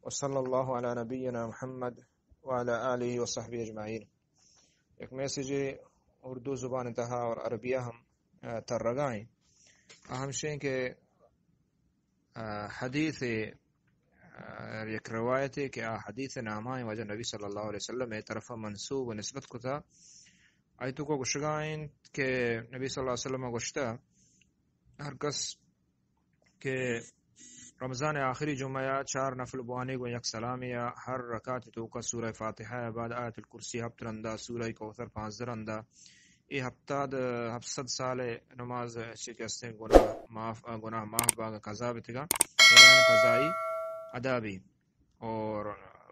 وصلی اللہ علی نبینا محمد وعلی آلہ وصحبہ اجمعین۔ یک میسج اردو زبان تہا اور عربیہ ہم، آ، ترگائیں۔ اہم شیں کہ، آ، حدیث، آ، یک روایتے کہ آ حدیث نامائیں واجہ نبی صلی اللہ علیہ وسلم طرف منسوب و نسبت کتا۔ آئی توکا گوشگائیں کہ نبی صلی اللہ علیہ وسلم گوشتا، ہر کس کہ رمضان آخری جمعہ یا چار نفل بوانے گو یک سلام یا ہر رکعت توکا سورہ فاتحہ بعد آیت الکرسی ہفت رندا، سورہ کوثر پانزدہ رندا، اے ہفتاد، ہفت صد سال نماز چی کہ استیں گناہ معاف، گناہ معاف باغ قضا بتگا، یعنی قضائی ادا بھی۔ اور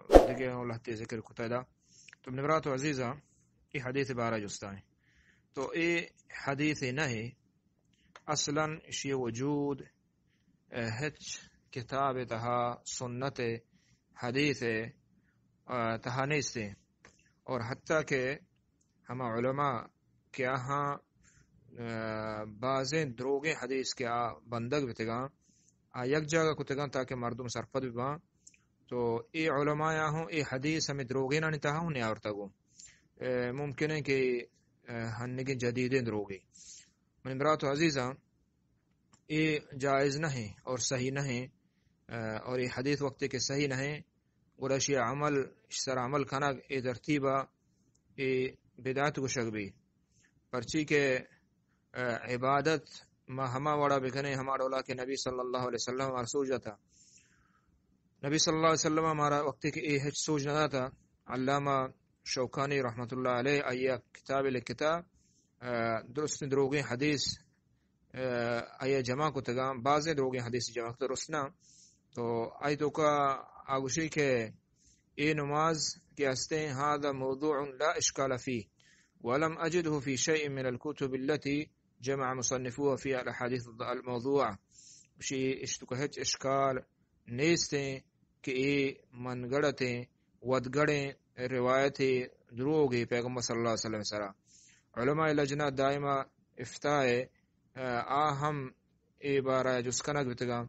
دیگه لہتے ذکر کتا دا۔ تو منی برات و عزیزاں، اے حدیث بارہ جستائیں۔ تو اے حدیث نہیں، اصلاً اشی وجود، اہ، ہچ کتاب تہا، سنت حدیث، اہ، تہا نیستے۔ اور حتیٰ کہ ہما علماء کہ آہاں، اہ، بازیں دروگیں حدیث کہ آ بندگ بتگاں، آ یک جاگہ کتگاں تاکہ مردم سرپد بباں۔ تو اے علماء ہوں اے حدیث ہمیں دروگینانی تہا ہوں نیاورتگو۔ اہ، ممکن ہے کہ، اہ، ہنگیں جدیدیں دروگے۔ منی برات و عزیزاں، اے جائز نہیں اور صحیح نہیں، اہ، اور اے حدیث وقتی کہ صحیح نہیں، گڑا اشی عمل، اشی سر عمل کنگ، اے ترتیبا اے بدعت گوشگ بی۔ پرچی کہ، اہ، عبادت ما ہما وڑا بکنیں، ہما ڈولا کہ نبی صلی اللہ علیہ وسلم مارا سوج داتا۔ نبی صلی اللہ علیہ وسلم مارا وقتی کہ اے ہچ سوج نہ داتا، علامہ شوکانی رحمت اللہ علیہ آئی کتاب لکھتا، اہ، درست دروگیں حدیث، اہ، آئی جمع کتگاں، بازیں دروگیں حدیث جمع کتگاں، درست نہ۔ تو آئی توکا آ گوشی کہ اے نماز کہ استیں، هذا موضوع لا اشکال فيه، ولم اجده في شيء من الكتب التي جمع مصنفوها في الاحاديث الموضوعة۔ گوشی اش توکا ہچ اشکال نیستیں کہ اے من گڑتیں ودگڑیں روایت دروگے پیغمبر صلی اللہ علیہ وسلم سرا۔ علماء لجنہ دائمہ افتاء، آ ہم اے بارہ جست کنگ بتگاں،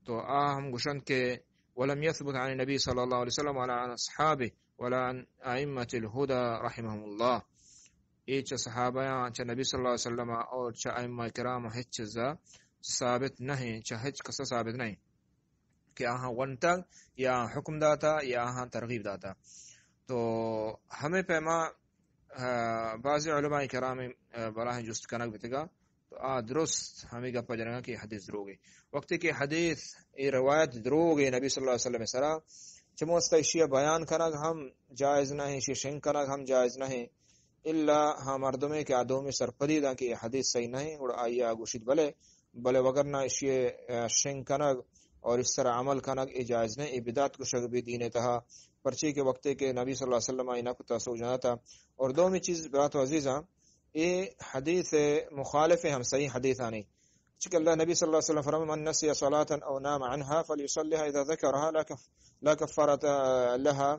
تو آ ہم گوشنت کہ ولم يثبت عن النبي صلى الله عليه وسلم ولا عن اصحابه ولا عن ائمة الهدى رحمهم الله۔ اے چہ صحابیاں، چہ نبی صلی اللہ علیہ وسلم اور چہ ائمہ کرام ہچ چیزا ثابت نہیں، چہ ہچ کسا ثابت نہیں کہ آہاں ونتگ یا حکم داتا یا آہاں ترغیب داتا۔ تو ہمیں پیما، آ، بعض علماء کرام، آ، بلاہیں جست کنگ بتگا، تو آ درست ہمیں گپا جنگا کہ حدیث دروگے۔ وقتی کہ حدیث، اے روایت دروگے نبی صلی اللہ علیہ وسلم سرا، چموستا اشیا بیان کنگ ہم جائز نہیں، اشیا شنگ کنگ ہم جائز نہیں۔ الا ہاں مردمے کہ آ دومی سرپدی داں کہ اے حدیث صحیح نہیں، گڑا آئی آ گوشیت بلے، بلے وگرنہ اشی، آ، شنگ کنگ اور اس سرا عمل کنگ اے جائز نہیں، اے بدعت گوشگ بی دین تہا، پرچی کہ وقتے کہ نبی صلی اللہ علیہ وسلم آئی نہ کتا، سوج نہ داتا۔ اور دومی چیز برات و عزیزاں، اے حدیث مخالف ہم صحیح حدیثانی۔ چونکہ اللہ نبی صلی اللہ علیہ وسلم فرمائے، من نسي صلاة أو نام عنها فليصلها إذا ذكرها لا كف-، لا كفارة لها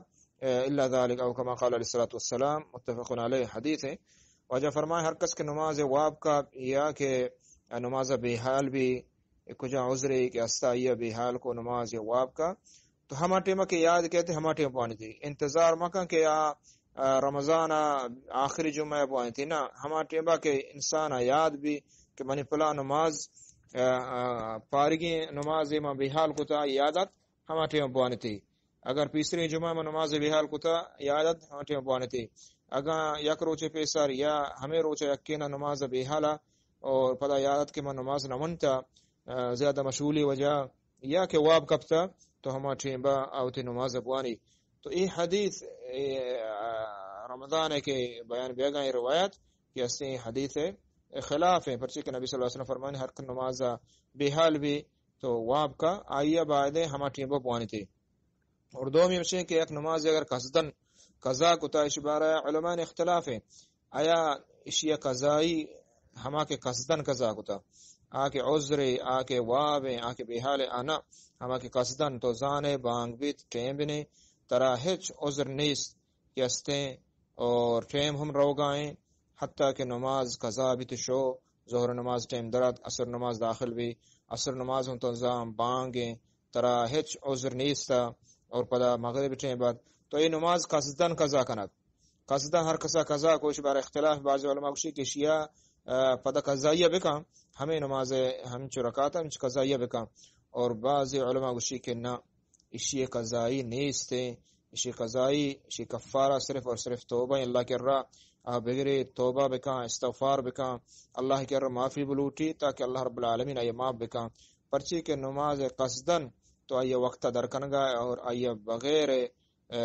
إلا ذلك أو كما قال عليه الصلاة والسلام، متفق عليه حدیث ہے۔ واجہ فرمائے، ہر کس کہ نماز واب کا یا کہ نماز بے حال بی، کجا عذرے کہ استا یا بے حال کو نماز واب کا، تو ہما ٹیما کہ یاد کئیت ہما ٹیم بوانیتی۔ انتظار مکن کہ آ، آ، رمضان آ آخری جمعہ بوانیتی۔ نہ، ہما ٹیما کہ انسان آ یاد بی کہ منی پلان نماز، آ، آ، پارگیں نماز ما بے حال کتا، یاد ات، ہما ٹیم بوانیتی۔ اگر پیسری جمعہ ما نماز بے حال کتا، یاد ات، ہما ٹیم بوانیتی۔ اگاں یک روچے پیسر یا ہمے روچے یکینا نماز بے حالا اور پدا یاد ات کہ من نماز نہ ونتا، آ، زیادہ مشغولی وجہ یا کہ واب کپتا، تو ہما ٹیمبا آ وتی نماز بوانی۔ تو اے حدیث، اے، آ، رمضان ہے کہ بیان بیگا اے روایت کہ استیں حدیث ہے خلاف ہے، پرچے کہ نبی صلی اللہ علیہ وسلم فرمانے ہر کہ نماز بے حال بی تو واب کا آئی باید ہما ٹیمبا بوانیتی۔ اور دومی ہمشیں کہ یک نماز اگر قصدن قضا کتا، اش بارہ علماء اختلاف ہے، آیا اشی قضائی ہما کہ قصدن قضا کتا، آ کہ عذر، آ کہ واب، آ کہ بے حال، آ نہ، ہما کہ قصدن تو زانے بانگ بیت، ٹیم بنے، ترا ہچ عذر نیست کہ استیں، اور ٹیم ہم روگائیں، حتیٰ کہ نماز قضا بیت شو، ظہر نماز ٹیم درات، عصر نماز داخل بی، عصر نماز ہم تو زان بانگیں، ترا ہچ عذر نیستا، اور پدا مغرب ٹیم بعد، تو اے نماز قصدن قضا کنگ۔ قصدن ہر کسا قضا کو، اش بارہ اختلاف، بعض علماء گوشی کہ اشیا، آ، پدا قضائیہ بکن، ہمیں نماز ہمچو رکعت ہمچو قضائیہ بکن۔ اور بعض علماء گوشی کہ نہ، اشی قضائی نیست، اشی قضائی، اشی کفارہ صرف اور صرف توبہ اللہ کرا، آ بگرے توبہ بکن، استغفار بکن، اللہ کرا معافی بلوٹی تاکہ اللہ رب العالمین آئی معاف بکن۔ پرچی کہ نماز قصدن تو آئی وقت در کنگا اور آئی بغیر، آ،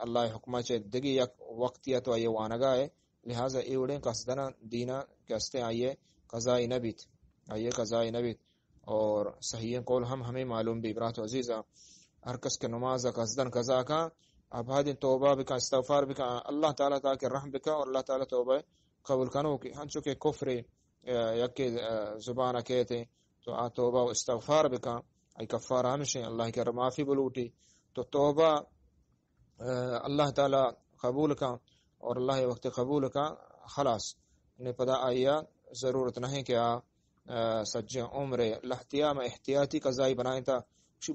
اللہ حکمہ چے دگی یک وقتی تو آئی وانگا ہے، لہذا اے وڑیں قصدن دینا کہ استیں آئی قضائی نہ بیت، آئی قضائی نہ بیت۔ اور صحیح قول ہم ہمیں معلوم بی، برات و عزیزاں، ہر کس کہ نماز قصدن قضا کا، ابادیں توبہ بکا، استغفار بکا، اللہ تعالیٰ تاکہ رحم بکا اور اللہ تعالیٰ توبہ قبول کنوکے۔ ہنچو کہ کفر، آ، یکے، آ، زبان کہتے، تو آ توبہ و استغفار بکا، آئی کفارہ ہمشیں، اللہ کرا معافی بلوٹی۔ تو توبہ، آ، اللہ تعالیٰ قبول کن اور اللہ وقت قبول کن، خلاص۔ نے پدا آئی ضرورت نہیں کہ آ، آ، سجیں عمر لہتیا میں احتیاطی قضائی بنائیں تا،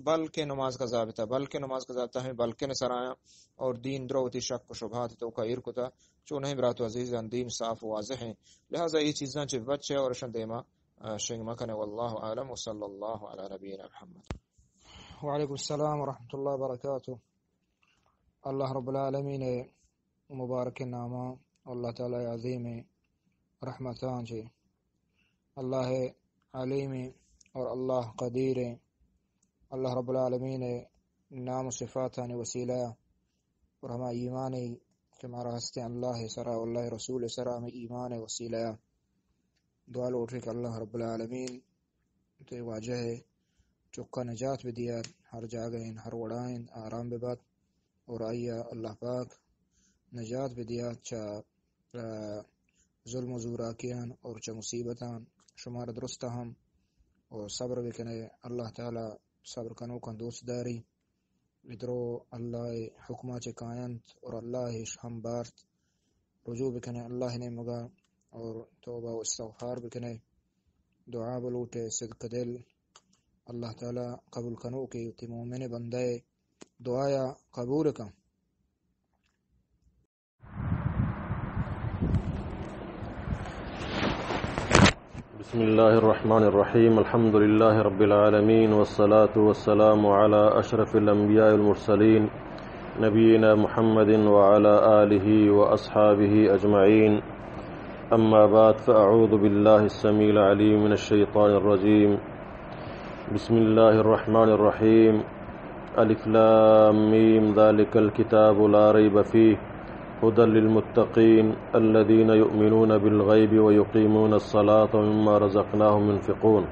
بلکہ نماز قضا بتا، بلکہ نماز قضا بتا، ہمیں بلکہ نے سرایاں اور دین درو وتی شک و شبہات توکا ایر کتا، چو نہیں برات و عزیزاں، دین صاف و واضح ہیں۔ لہذا یہ چیزاں چہ بچے اور اشان دیما، آ، شنگ مکنے۔ واللہ اعلم، وصلی اللہ علی نبینا محمد۔ وعلیکم السلام ورحمۃ اللہ وبرکاتہ۔ اللہ رب العالمین مبارک ناماں، اللہ تعالی عظیم رحمتاں چے، اللہ علیم اور اللہ قدیر، اللہ رب العالمین نام و صفاتانی وسیلہ اور ہما ایمانی کہ مارا ہستیں اللہ سرا و اللہ رسول سرا، ہمیں ایمان وسیلہ دعا لوٹے کہ اللہ رب العالمین تو اے واجہ ء چکا نجات بدیات، ہر جاگہ انت، ہر وڑا انت، آرام ببات اور آئی ء اللہ پاک نجات بدیات چہ، آ، ظلم و زوراکیان اور چہ مصیبتان۔ شمارا درست ہم اور صبر بکنے، اللہ تعالی صبر کنوکاں دوست داری۔ اے درو اللہ ء حکما چہ کاینت اور اللہ اش ہم بارت۔ رجوع بکنے اللہ نیمگا اور توبہ و استغفار بکنے، دعا بلوٹے صدق دل، اللہ تعالی قبول کنوکے وتی مومن بندہ دعایا قبول کن۔ بسم الله الرحمن الرحيم. الحمد لله رب العالمين، والصلاة والسلام على أشرف الأنبياء والمرسلين، نبينا محمد وعلى آله وأصحابه أجمعين. أما بعد، فأعوذ بالله السميع العليم من الشيطان الرجيم. بسم الله الرحمن الرحيم. الف لام ميم، ذلك الكتاب لا ريب فيه، هدى للمتقين، الذين يؤمنون بالغيب ويقيمون الصلاة ومما رزقناهم ينفقون.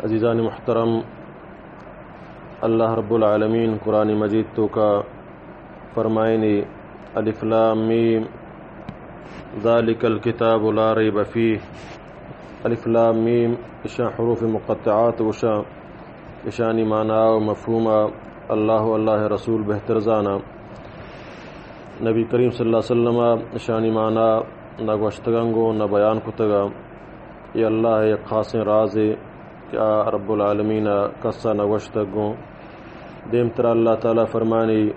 عزیزان محترم، اللہ رب العالمین قرآن مجید توکا فرمائنی، الف لام میم، ذالک الکتاب لا ریب فیہ۔ الف لام میم، اشاں حروف مقطعات گوشاں، اشانی معنی و مفہوم اللہ و اللہ رسول بہتر زاناں۔ نبی کریم صلی اللہ علیہ وسلم اشانی معنی نہ گوشتگاں گوں نہ بیان کتگاں۔ اے اللہ ء یک خاصیں رازے کہ آ رب العالمین ء کس ء نہ گوشتگ گوں۔ دیمترا اللہ تعالی فرمانی،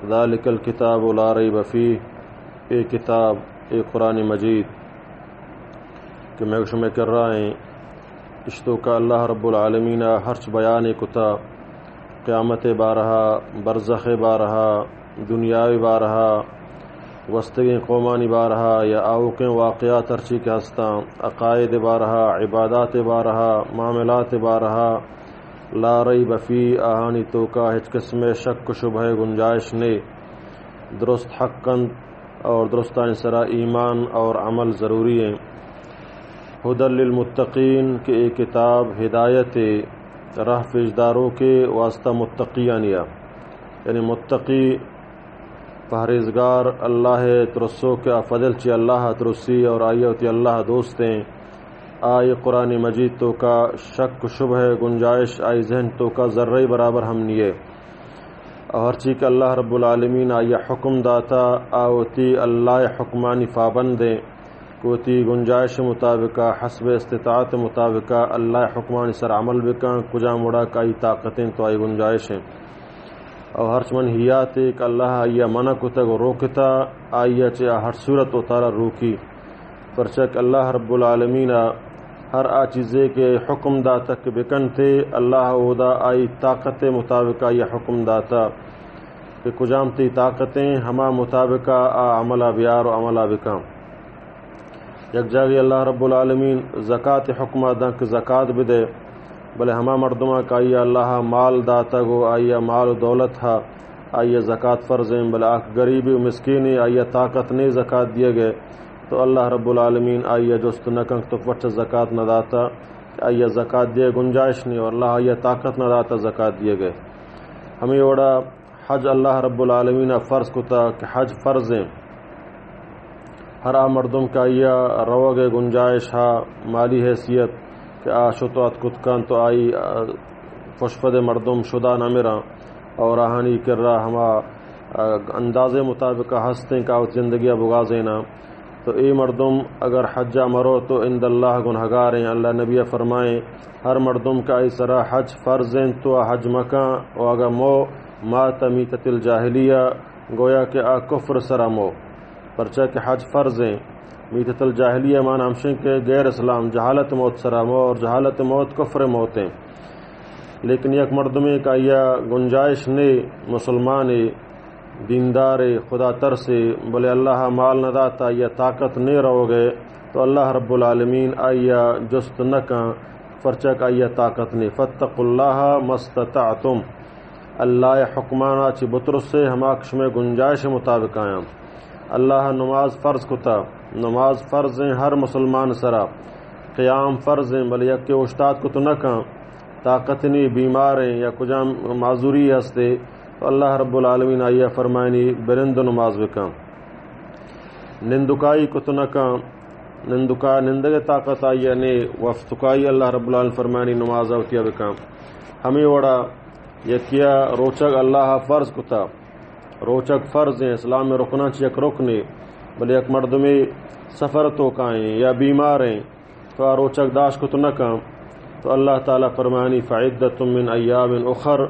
ذالک الکتاب لا ریب فیہ، اے کتاب، اے قرآن مجید کہ مئے شمئے کرا ایں، اشتو کہ اللہ رب العالمین ء ہرچ بیانے کتا، قیامت ء بارہا، برزخ ء بارہا، دنیا ء بارہا، گوستگیں قومانی بارہا یا آؤکیں واقعات ہرچی کہ ہستاں، عقائد ء بارہا، عبادات ء بارہا، معاملات ء بارہا، لا ریب فیہ، آہانی توکا ہچ قسم ء شک و شبہ ء گنجائش نے۔ درست حق انت اور درستانی سرا ایمان اور عمل ضروری ہیں۔ ھدی للمتقین کہ اے کتاب ہدایت ء راہ پیش داروکے واسطہ متقیانی ء، یعنی متقی پہریزگار اللہ ء ترسوک ء فضل چہ اللہ ء ترسی اور آئی ء وتی اللہ ء دوستیں۔ آئی قرآن مجید توکا شک و شبہ ء گنجائش آئی ذہن توکا ذرہ برابر ہم نیے۔ اور ہرچی کہ اللہ رب العالمین آئی حکم داتا، آ وتی اللہ حکمانی پابندیں۔ کہ وتی گنجائش مطابقا، حسب استطاعت مطابقا اللہ حکمانی سر عمل بکن، کجام وڑا کہ آئی طاقتیں تو آئی گنجائشیں۔ او ہرچ منہیاتے کہ اللہ آئیا منع کتگ و روکتا، آئیا چہ آ ہر صورت و تالا روکی۔ پرچا کہ اللہ رب العالمین ہر آ چیزے کہ حکم داتگ کہ بکنتے، اللہ اودا آئی طاقت مطابق آئیا حکم داتا کہ کجام تی طاقتیں، ہما مطابقا آ عملا بیار و عملا بکن۔ یک جاگے اللہ رب العالمین زکات حکما دن کہ زکات بدے، بلے ہما مردما کہ آئیا اللہ مال داتگ و آئیا مال و دولت ہا، آئیا زکات فرضیں، بلے آ کہ غریبے و مسکینے، آئیا طاقت نے زکات دیگے، تو اللہ رب العالمین آئیا جست نہ کن کہ تو پرچا زکات نہ داتا، کہ آئیا زکات دیگ گنجائش نے و اللہ آئیا طاقت نہ داتا زکات دیگے۔ ہمے وڑا حج اللہ رب العالمین فرض کتا کہ حج فرضیں۔ ہر آ مردم کہ آئیا روگ گنجائش ہا، مالی حیثیت کہ آ شت و اتک کت کن تو آئی، آ، پشپد مردم شدا نہ مراں اور آہانی کرا ہما، آ، اندازے مطابق ہستیں کہ آ وت زندگیا بگوازیناں۔ تو اے مردم اگر حجا مرو تو عند اللہ گنہگاریں۔ اللہ نبی فرمائیں، ہر مردم کہ آئی سرا حج فرضیں تو آ حج مکن و اگر مو مات میتۃ الجاہلیہ، گویا کہ آ کفر سرا مو، پرچا کہ حج فرضیں۔ میتۃ الجاہلیہ معنی ہمشیں کہ غیر اسلام، جہالت موت سرا مو، اور جہالت موت کفر موتیں۔ لیکن یک مردمے کہ آئیا گنجائش نے، مسلمانے، دیندارے، خدا ترسے، بلے اللہ مال نہ داتا، آئیا طاقت نے روگے، تو اللہ رب العالمین آئیا جست نہ کن، پرچا کہ آئیا طاقت نے۔ فاتقوا اللہ ما استطعتم، اللہ حکمانا چہ بترسے، ہما کہ شمے گنجائش مطابق آیاں۔ اللہ نماز فرض کتا، نماز فرضیں ہر مسلمان سرا، قیام فرضیں، بلے یکے اوشتات کت نہ کن، طاقت نی، بیماریں یا کجام معذوری ہستے، تو اللہ رب العالمین آئیا فرمائنی برند نماز بکن۔ نندکائی کت نہ کن، نندکا، نندگ طاقت آئیا نے، وفتکائی اللہ رب العالمین فرمائنی نماز آوتیا بکن۔ ہمے وڑا یکیا روچگ اللہ فرض کتا، روچگ فرضیں، اسلام رکناں چہ یک رکنے، بلے یک مردمے سفر توکائیں یا بیماریں، تو آ روچگ داشت کت نہ کن، تو اللہ تعالی فرمانی، فعدۃ من ایام اخر،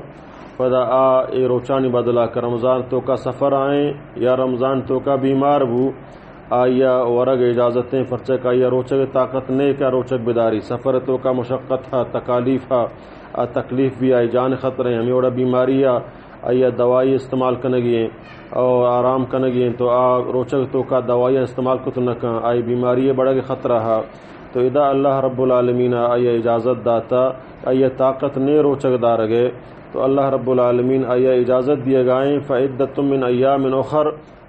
پدا آ اے روچانی بدلا کہ رمضان توکا سفر آئیں یا رمضان توکا بیمار بو، آئیا ورگ اجازتیں، پرچہ کہ آئیا روچگ طاقت نے کہ آ روچگ بداری، سفر توکا مشقت ہا، تکالیف ہا، آ تکلیف بھی آئی جان خطریں، ہمیں وڑا بیماری ہا، آئیا دوائی استعمال کنگی ایں او آرام کنگی ایں، تو آ روچگ توکا دوائی استعمال کت نہ کن، آئی بیماری بڑگ خطرہ ہا۔ تو ادا اللہ رب العالمین آئی اجازت داتا، آئی طاقت نے روچگ دارگے، تو اللہ رب العالمین آئی اجازت دیگائیں، فعدۃ من ایام اخر،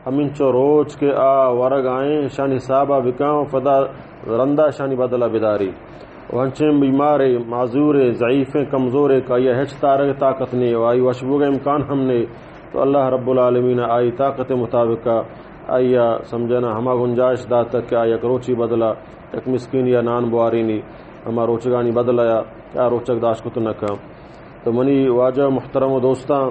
ہمینچو روچ کہ آ ورگ آئیں، شانی حسابا بکن و پدا رندا شانی بدلہ بداری۔ و انچیں بیمارے، معذورے، ضعیفیں، کمزورے کہ آئی ہچ دارگ طاقت نے و آئی وش بوگ امکان ہم نے، تو اللہ رب العالمین آئی طاقت مطابق آئی سمجھنا ہما گنجائش داتا کہ آ یک روچی بدلا یک مسکین یا نان بوارینی، ہما روچگانی بدلا یا آ روچگ داشت کت نہ کن۔ تو منی واجہ محترم و دوستاں،